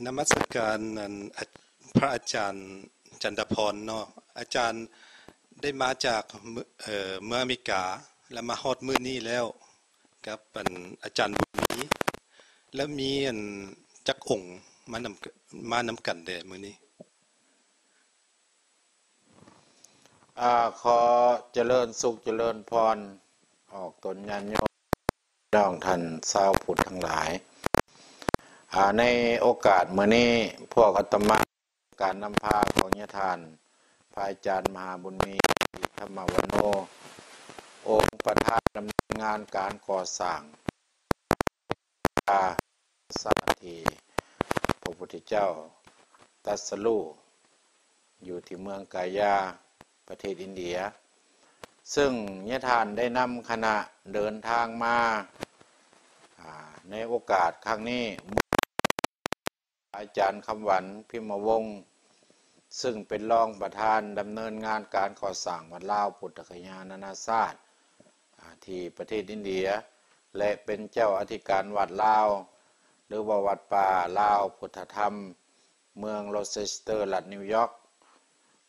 ນະມັດສະການ ອັນ ອາ ພະອາຈານຈັນດາພອນເນາະ. ອາຈານໄດ້ມາຈາກ ເອີ ເມືອງອາເມລິກາ ແລະ ມາຮອດມື້ນີ້ແລ້ວ ກັບ ອັນ ອາຈານບຸນມີ ແລ້ວມີ ອັນ ຈັກອົງມານຳ ມານຳກັນແດ່ມື້ນີ້? ອາ ຂໍຈະເລີນສຸກຈະເລີນພອນ ອອກຕົນຍາດໂຍມ ພີ່ນ້ອງທ່ານຊາວພຸດທັງຫຼາຍ. ອາ ໃນໂອກາດມື້ນີ້ ພວກອາດຕະມາ ການນຳພາຂອງຍາທ່ານ ພະອາຈານມະຫາບຸນມີ ກິດຕິທຳມະວັນໂນ ອົງປະທານດຳເນີນງານການກໍ່ສ້າງ ສາດທີ່ພະພຸດທະເຈົ້າຕັດສະຮູ້ຢູ່ທີ່ເມືອງກາຍາ ປະເທດອິນເດຍ, ເຊິ່ງຍາທ່ານໄດ້ນຳຄະນະເດີນທາງມາ ອາ ໃນໂອກາດຄັ້ງນີ້ ອາຈານຄຳຫວັນ ພິມມະວົງ ເຊິ່ງເປັນຮອງປະທານດຳເນີນງານການກໍ່ສ້າງວັດລາວພຸດທະຄະຍານານາຊາດ ອາ ທີ່ປະເທດອິນເດຍ ແລະ ເປັນເຈົ້າອະທິການວັດລາວ ຫຼືວ່າວັດປ່າລາວພຸດທະທຳ ເມືອງໂຣເຊສເຕີ ລັດນິວຢອກ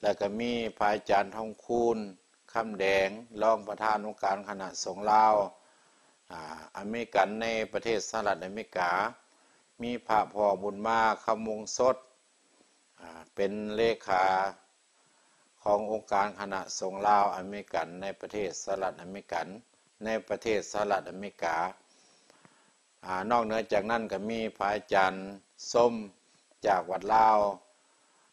ແລະ ກໍມີພະອາຈານທອງຄູນ ຄຳແດງ ຮອງປະທານອົງການຄະນະສົງລາວ ອາ ອາເມລິກັນໃນປະເທດສະຫະລັດອາເມລິກາ, ມີພະພໍ່ບຸນມາ ຄຳວົງສົດ ອາ ເປັນເລຂາຂອງອົງການຄະນະສົງລາວອາເມລິກັນໃນປະເທດສະຫະລັດອາເມລິກັນ ໃນປະເທດສະຫະລັດອາເມລິກາ. ອາ ນອກເໜືອຈາກນັ້ນກໍມີພະອາຈານສົມ ຈາກວັດລາວ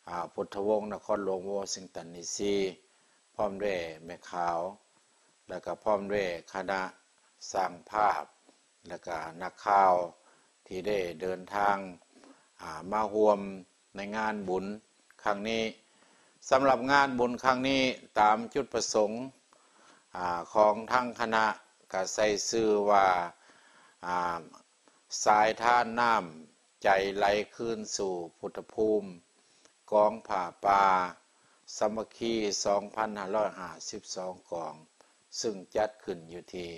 ອາ ພຸດທະວົງ ນະຄອນຫຼວງວໍຊິງຕັນ ດີຊີ ພ້ອມດ້ວຍແມ່ຂາວ ແລະ ກໍພ້ອມດ້ວຍຄະນະຊ່າງພາບ ແລະ ກໍນັກຂ່າວທີ່ໄດ້ເດີນທາງ ອາ ມາຮ່ວມໃນງານບຸນຄັ້ງນີ້. ສຳລັບງານບຸນຄັ້ງນີ້ ຕາມຈຸດປະສົງ ອາ ຂອງທາງຄະນະ ກໍໃສ່ຊື່ວ່າ ອາ ສາຍທານນ້ຳໃຈໄຫຼຄືນສູ່ພຸດທະພູມ ກອງຜ້າປ່າສາມັກຄີ ສອງພັນຫ້າຮ້ອຍຫ້າສິບສອງກອງ ຊຶ່ງຈັດຂຶ້ນຢູ່ທີ່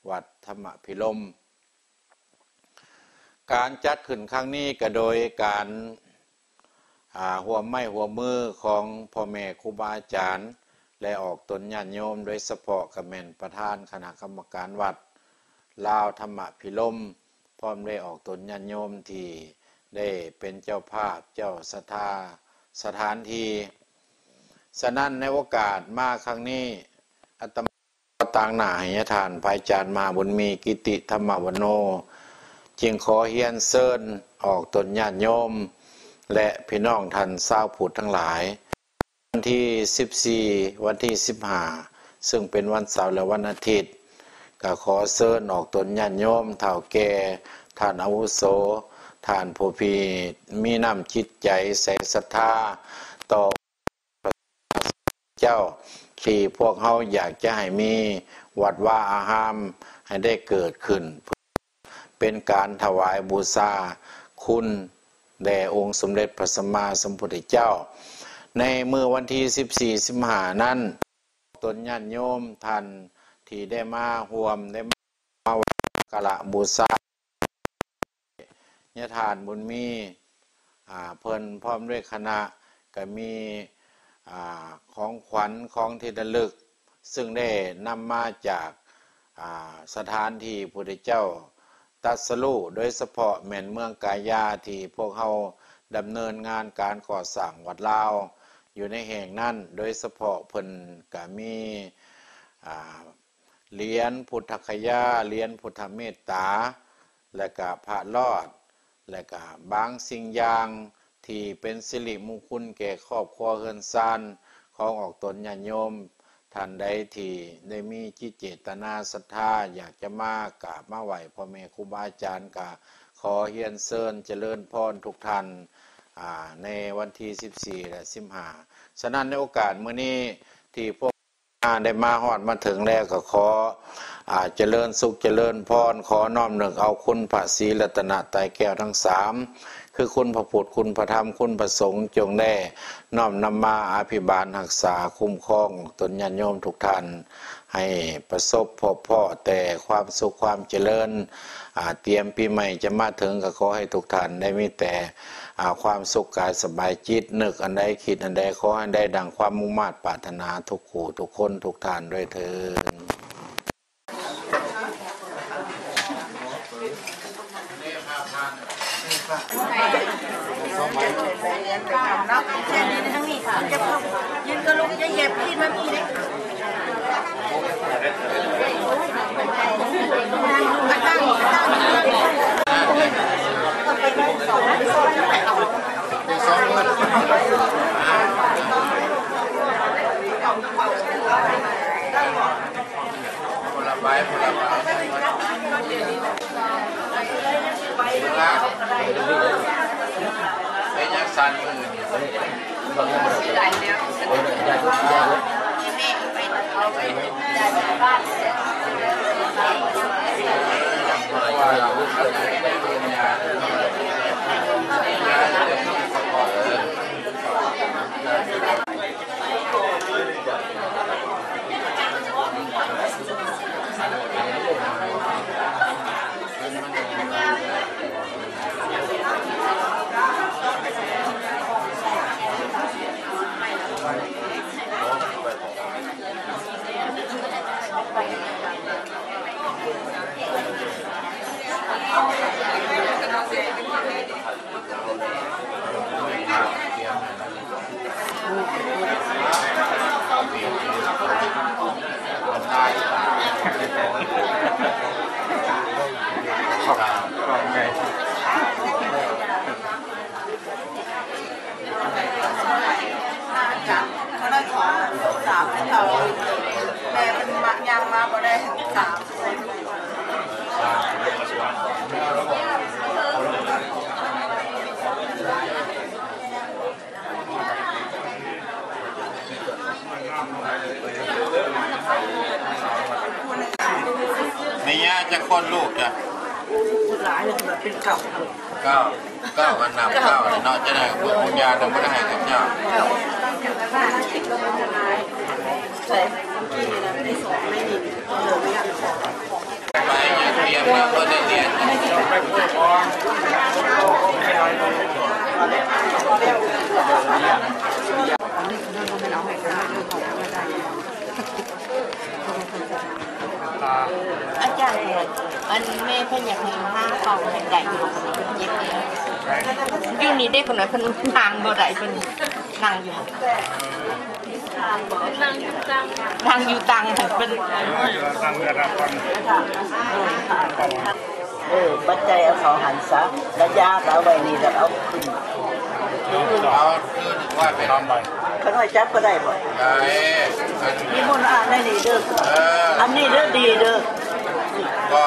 ວັດທຳມະພິລົມ. ການຈັດຂຶ້ນຄັ້ງນີ້ກໍໂດຍການ ອາ ຮ່ວມໄມ້ຮ່ວມມືຂອງພໍ່ແມ່ຄູບາອາຈານ ແລະ ອອກຕົນຍາດໂຍມ, ໂດຍສະເພາະກໍແມ່ນປະທານຄະນະກຳມະການວັດລາວທຳມະພິລົມ ພ້ອມໄດ້ອອກຕົນຍາດໂຍມທີ່ໄດ້ເປັນເຈົ້າພາບເຈົ້າສັດທາສະຖານທີ່. ສະນັ້ນ ໃນໂອກາດມາຄັ້ງນີ້ ອາດຕະມາ ຕາງໜ້າໃຫ້ຍາທ່ານພະອາຈານມະຫາບຸນມີ ກິດຕິທຳມະວັນໂນ ຈຶ່ງຂໍຮຽນເຊີນອອກຕົນຍາດໂຍມ ແລະ ພີ່ນ້ອງທ່ານຊາວພຸດທັງຫຼາຍ ວັນທີສິບສີ່ ວັນທີສິບຫ້າ ຊຶ່ງເປັນວັນເສົາ ແລະ ວັນອາທິດ ກໍຂໍເຊີນອອກຕົນຍາດໂຍມ ເຖົ້າແກ່ ທ່ານອາວຸໂສ ທ່ານຜູ້ທີ່ມີນ້ຳຈິດໃຈໃສສັດທາຕໍ່ ເຈົ້າ ທີ່ພວກເຮົາຢາກຈະໃຫ້ມີວັດວາອາຮາມໃຫ້ໄດ້ເກີດຂຶ້ນ ເພື່ອເປັນການຖວາຍບູຊາຄຸນແດ່ອົງສົມເດັດພະສຳມາສຳພຸດທະເຈົ້າ. ໃນມື້ວັນທີສິບສີ່ ສິບຫ້ານັ້ນ ຕົນຍາດໂຍມທ່ານທີ່ໄດ້ມາຮ່ວມ ໄດ້ມາໄຫວ້ສັກກາລະບູຊາ ຍາທ່ານບຸນມີ ອາ ເພິ່ນພ້ອມດ້ວຍຄະນະ ກໍມີ ອາ ຂອງຂວັນ ຂອງທີ່ລະລຶກ ຊຶ່ງໄດ້ນຳມາຈາກ ອາ ສະຖານທີ່ພຸດທະເຈົ້າຕັດສະຮູ້ ໂດຍສະເພາະແມ່ນເມືອງກາຍາ ທີ່ພວກເຮົາດຳເນີນງານການກໍ່ສ້າງວັດລາວຢູ່ໃນແຫ່ງນັ້ນ. ໂດຍສະເພາະເພິ່ນກໍມີ ອາ ຫຼຽນພຸດທະຄະຍາ, ຫຼຽນພຸດທະເມດຕາ ແລະກະພະລອດ ແລະກະບາງສິ່ງຢ່າງທີ່ເປັນສິລິມຸງຄຸນແກ່ຄອບຄົວເຮືອນຊານຂອງອອກຕົນຍາດໂຍມ. ທ່ານໃດທີ່ໄດ້ມີຈິດເຈດຕະນາສັດທາ ຢາກຈະມາກາບມາໄຫວ້ພໍ່ແມ່ຄູບາອາຈານ ກະຂໍຮຽນເຊີນຈະເລີນພອນທຸກທ່ານ ອາ ໃນວັນທີສິບສີ່ ແລະ ສິບຫ້າ. ສະນັ້ນ ໃນໂອກາດມື້ນີ້ທີ່ພວກ ອາ ໄດ້ມາຮອດມາເຖິງແລ້ວ ກໍຂໍ ອາ ຈະເລີນສຸກຈະເລີນພອນ, ຂໍນ້ອມນຶກເອົາຄຸນພະສີລັດຕະນະໄຕແກ້ວທັງສາມ ຄືຄຸນພະພຸດ, ຄຸນພະທຳ, ຄຸນພະສົງ ຈົ່ງໄດ້ນ້ອມນຳມາອາພິບານຮັກສາຄຸ້ມຄອງອອກຕົນຍາດໂຍມທຸກທ່ານ ໃຫ້ປະສົບພົບພໍ້ແຕ່ຄວາມສຸກຄວາມຈະເລີນ. ອາ ຕຽມປີໃໝ່ຈະມາເຖິງ ກໍຂໍໃຫ້ທຸກທ່ານໄດ້ມີແຕ່ ອາ ຄວາມສຸກກາຍສະບາຍຈິດ, ນຶກອັນໃດຄິດອັນໃດ ຂໍໃຫ້ໄດ້ດັ່ງຄວາມມຸ່ງມາດປາດຖະໜາທຸກຜູ້ທຸກຄົນທຸກທ່ານດ້ວຍເທີ້ນ. ຄົນລະໃບ ຄົນລະໃບ ເປັນຫຍັງສັ່ນມື? ແມ່ຍ່າຈັກຄົນລູກຈ້ະ? ເກົ້າ ເກົ້າ ກັນນັບເກົ້າເນາະ. ຈັ່ງໃດພວກຄຸນຍ່າຕ້ອງບໍ່ໄດ້ໃຫ້ກັບເຈົ້າ. ໄປ ຕຽມມາເພິ່ນໄດ້ລຽນ. ອາຈານ ອັນແມ່ເພິ່ນຢາກໃຫ້ຫາເຂົ້າໃຫ້ໄດ້ຢູ່ ເພິ່ນເຈັບແອວ. ຢູ່ນີ້ເດັກຄົນນັ້ນເພິ່ນນັ່ງບໍ່ໄດ້ ເພິ່ນນັ່ງຢູ່ ນັ່ງຢູ່ຕັ່ງ ນັ່ງຢູ່ຕັ່ງ ເພິ່ນ ເອີ ບັດໃຈເອົາເຂົ້າຫັ້ນຊະ ລະຢາກໍເອົາໄວ້ນີ້ ແລ້ວເອົາຂຶ້ນ. ເອົາຄືວ່າເປັນ ຄັນວ່າຈັບກໍໄດ້ບໍ່? ໄດ້. ມີມົນອາບໃນນີ້ເດີ. ເອີ ອັນນີ້ເດີ ດີເດີ. ກໍ